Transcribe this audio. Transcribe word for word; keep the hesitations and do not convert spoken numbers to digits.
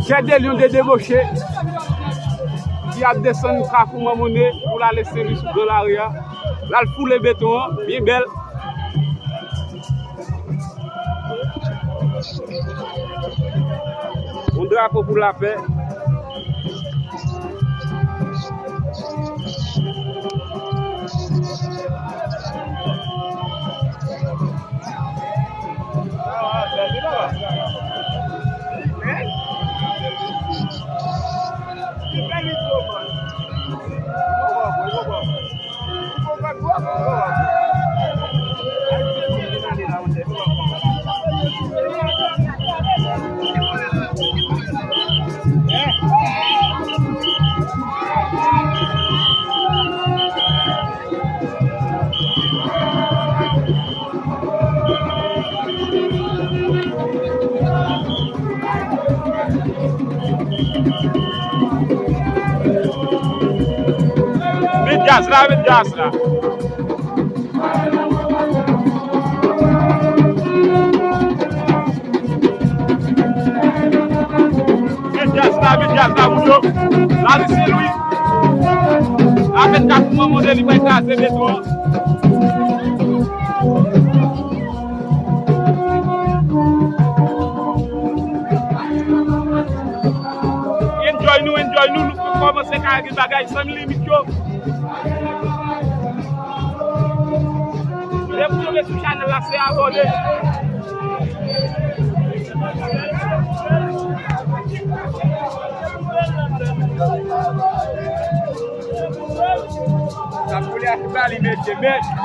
Tèt de lyon de deboche ki ap desann Kafou Manmonnen pou l ale Sen Lwi sou Gran Lari a. L al foule beton an, byen bèl. Yon drapo pou lapè. Met djaz la, met djaz la. Met djaz la, met djaz la, moun yo. Lari Sen Lwi. Avèk Kafou Manmonnen, li pral kraze beton an. Enjoy nou, enjoy nou, nou kòmanse kare gen bagay san limit yo. Lè pou tonbe sou chanèl la, se abòne. Sa koule ak bali, mesye, men.